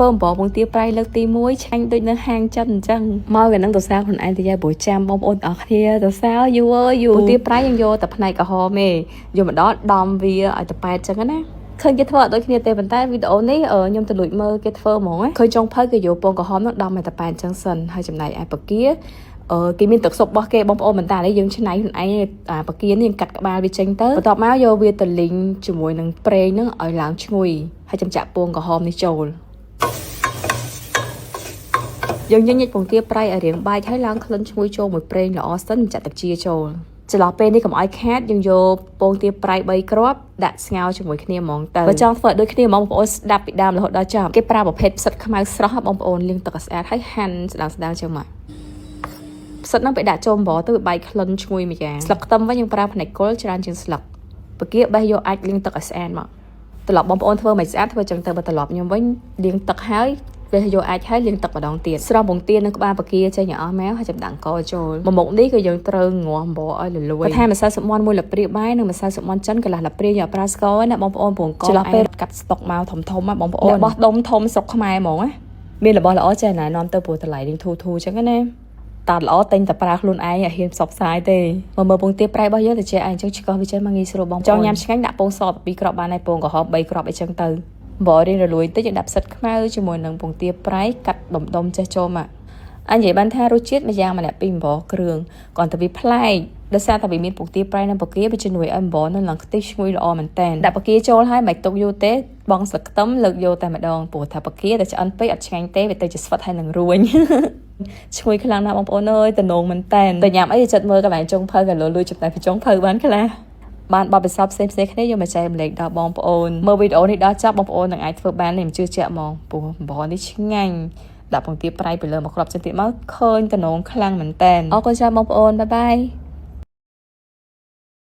ធ្វើអំបរពងទាប្រៃលើកទី1ឆ្ងាញ់ដូចនៅហាងចិនអញ្ចឹងមកកានឹងទៅសាខ្លួនឯងទៅយ៉ាព្រោះចាំបងប្អូនទាំងអស់គ្នាទៅសាយូរអើយយូរពងទាប្រៃយើងយកតែផ្នែកក្រហមទេយកម្ដងដំវាឲ្យតប៉ែតអញ្ចឹងណាឃើញគេធ្វើអត់ដូចគ្នាទេប៉ុន្តែវីដេអូនេះខ្ញុំទៅលួចមើលគេធ្វើហ្មងឃើញចុងភៅគេយកពងក្រហមនោះដំឲ្យតប៉ែតអញ្ចឹងសិនហើយចំណែកឯពគាអឺគេមានទឹកស៊ុបរបស់គេបងប្អូនមិនតានេះយើងឆ្នៃខ្លួនឯងអាពគានេះយើងកាត់ក្បាលវាចេញទៅបន្ទាប់មកយកវាទៅលីងជាមួយនឹងប្រេងហ្នឹងឲ្យឡើងឈ្ងុយហើយចំចាក់ពងក្រហមនេះចូលយើងញញិចពងទាប្រៃឲ្យរាងបែកហើយឡើងក្លិនឈ្ងុយចូលមួយប្រេងល្អសិនចាក់ទឹកជាចូលចន្លោះពេលនេះកុំឲ្យខាតយើងយកពងទាប្រៃ3គ្រាប់ដាក់ស្ងោរជាមួយគ្នាហ្មងទៅបើចង់ធ្វើឲ្យដូចគ្នាហ្មងបងប្អូនស្ដាប់ពីដើមរហូតដល់ចប់គេប្រើប្រភេទផ្សិតខ្មៅស្រស់បងប្អូនលាងទឹកឲ្យស្អាតហើយហាន់ស្ដើងស្ដើងចឹងមកផ្សិតហ្នឹងពេលដាក់ចូលអំបិលទៅវាបែកក្លិនឈ្ងុយមួយយ៉ាងស្លឹកខ្ទឹមវិញយើងប្រើផ្នែកគល់ច្រើនជាងស្លឹកពគាបេះយកអាចលាងទឹកឲ្យស្អាតមកត្រឡប់បងប្អូនធ្វើមិនស្អាតធ្វើចឹងទៅបើត្រឡប់ខ្ញុំវិញលាងទឹកហើយវាយកអាចហើយលាងទឹកម្ដងទៀតស្រស់ពងទានឹងក្បាលពគាចេញឲ្យអស់មកហើយចាំដាក់អង្ករចូលមួយមុខនេះក៏យើងត្រូវងាស់អំបិលឲ្យរលួយបន្ថែមម្សៅស៊ុបមាន់មួយលាព្រាបាយនិងម្សៅស៊ុបមាន់ចិនកន្លះលាព្រាយកប្រើស្ករណាបងប្អូនព្រោះអង្គចន្លោះពេលកាត់ស្តុកមកធំធំណាបងប្អូនបោះដុំធំស្រុកខ្មែរហ្មងណាមានរបស់ល្អចេះណែនាំទៅព្រោះតម្លៃរៀងធូរធូរចឹងណាតាល្អទិញតែប្រើខ្លួនឯងអត់ហ៊ានផ្សព្វផ្សាយទេមកមើលពងទាប្រៃរបស់យើងទៅចេះឯងចឹងឆ្កោះវាចេះមកងាយស្រួលបងចង់ញ៉ាំឆ្ងាញ់ដាក់ពងស2គ្រាប់បានហើយពងក្រហម3គ្រាប់អីចឹងទៅបរៀងរលួយតិចយើងដាក់ផ្សិតខ្មៅជាមួយនឹងពងទាប្រៃកាត់ដុំដុំចេះចូលមកអញនិយាយបានថារសជាតិមួយយ៉ាងម្នាក់ពីអំបរគ្រឿងគ្រាន់តែវាប្លែកដោយសារតែវាមានពងទាប្រៃនិងពគាវាជំនួយឲ្យអំបរនឹងឡើងខ្ទិះឈ្ងុយល្អមែនតើដាក់ពគាចូលហើយមិនទុកយូរទេបងស្លឹកខ្ទឹមលើកយកតែម្ដងព្រោះថាពគាតែឆ្អិនពេកអត់ឆ្ងាញ់ទេវាទៅជាស្វិតហើយនឹងរួញ ឈ្ងុយខ្លាំងណាស់បងប្អូនអើយតំណងមែនតែនតែញ៉ាំអីចិត្តមើលកន្លែងចុងភៅក៏លលួចចំណែកពីចុងភៅបានខ្លះបានបទពិសោធន៍ផ្សេងផ្សេងគ្នាយកមកចែកម្លែកដល់បងប្អូនមើលវីដេអូនេះដល់ចប់បងប្អូននឹងអាចធ្វើបាននេះមិនជឿជាក់ហ្មងព្រោះអំបរនេះឆ្ងាញ់ដាក់ពងទាប្រៃពីលើមកគ្រាប់ចឹងទៀតមកឃើញតំណងខ្លាំងមែនតែនអរគុណច្រើនបងប្អូន bye bye.